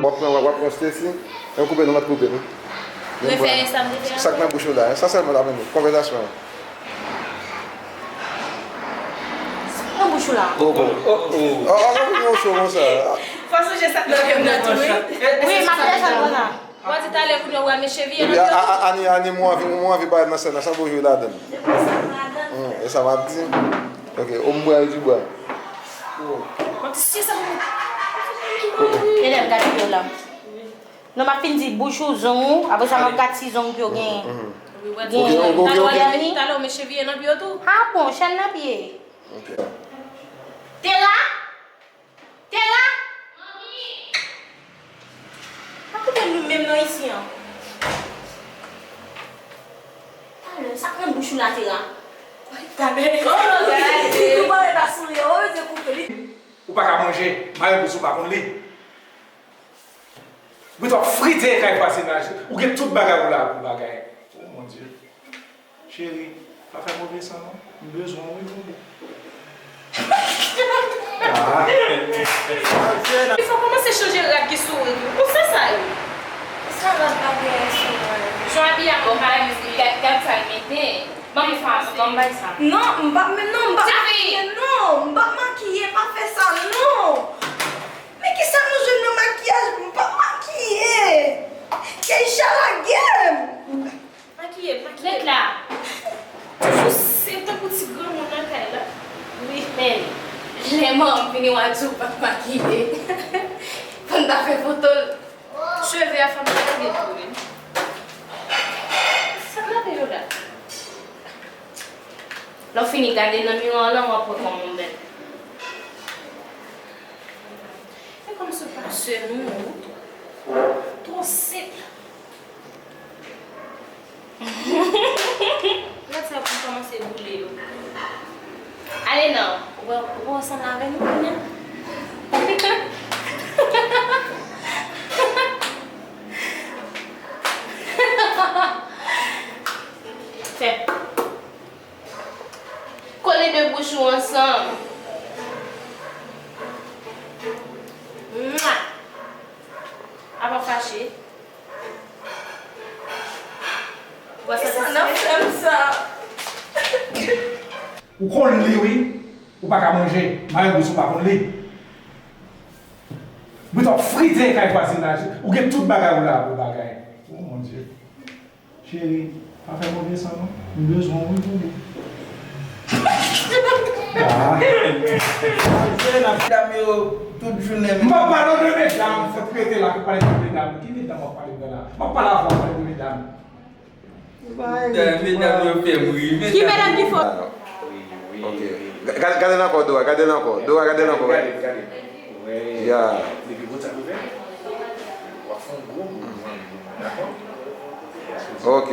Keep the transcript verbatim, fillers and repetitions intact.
W ap pran, w ap pran Stacy, men koupe, nou mèt koupe, wi. Refè sa m te fè a. Sa k nan bouch ou la, sa sèlman l ap vini, konvèsasyon an. Sa k nan bouch ou la? Oh, oh. Oh, oh. Ah, ah, nan vin yon show konsa. Fò sonje sa k nan bouch ou la. Wi, m ap fè sa konsa. Mwen di talè kounye a w wè mesye vye nan biyot. Ani, ani, mwen anvi, mwen anvi parèt nan sèn nan, sa pou jwe ladan. E sa m ap di. Ok, ombre du bwa. Mwen di si sa pou. Elèv gade yo la. Non, m ap fin di bouch ou, zong ou, apre sa m ap gade si zong yo gen. Gen. Ok, ok, ok. Talè w mesye vye nan biyot ou. Ah bon, chèn nan pye. Ok. Tera? Tera! Pa koute nou menm non isi an. Talè, sa k nan bouch ou la, Tera? Talè. Oh, gade. Ou pale pa souri, ou bezwen koupe li. Ou pa ka manje, mayo dous ou pa konn li. Brit w ap frite kay vwazinaj, ou gen tout bagay ou la pou bagay. Oh mon Dieu. Cheri, pa fè move san non. M bezwen w wi pou mwen. Ah. Li fò kòmanse chanje rad ki sou ou tou. Ou se sa yo. Sa rad pa genyen sou mwen. Jan abiye a konpayi. Gad, gad sa l mete. Ban m fè sa, ban m bay sa. Non, m pa, men non, m pa makiye, non. M pa makiye, pa fè sa, non. Men kisa nou jwenn nan makiyaj? M pa makiye. Keisha lage m. Makiye, makiye. Ret la. Toujou se tankou ti granmoun nan kay la. Wi. Men, lè manman m vini, w a di w pa t makiye. Pou n ta fè foto l. Cheve a fanm nan lage tou, wi. Sa k nan pye w la? Lè w fini gade nan miwa w lan, w ap wè kòman w bèl. E kòmsi w pa sè nou, wi. Twò senp. Gad sa pou kòmanse boule yo. Ale non, ou wè, ou wè w sanble avè nou kounye a? Fè. Kole de bouch ou ansanm. Mwa! Apa fache. Ou wè sa k ap fè m sa? Ou konn li wi. Ou pa ka manje. Mayo dous ou pa konn li. Brit w ap frite kay vwazinaj. Ou gen tout bagay ou la pou bagay. Oh mon Dieu. Cheri, pa fè move san non. M bezwen w wi pou mwen. Ah. Medam yo, tout jounen. M p ap pale de medam, fòk rete la pou pale de medam. Ki medam w ap pale de la? M ap pale avè w, pale de medam. Medam yo fè m ri. Ki medam ki fò? Ok. Gade, gade l ankò, Dora, gade l ankò. Dora, gade l ankò. Gade, gade. Ya. Depi bout sa ouvè, w ap fè yon gwo mouvman. Dakò? Ok.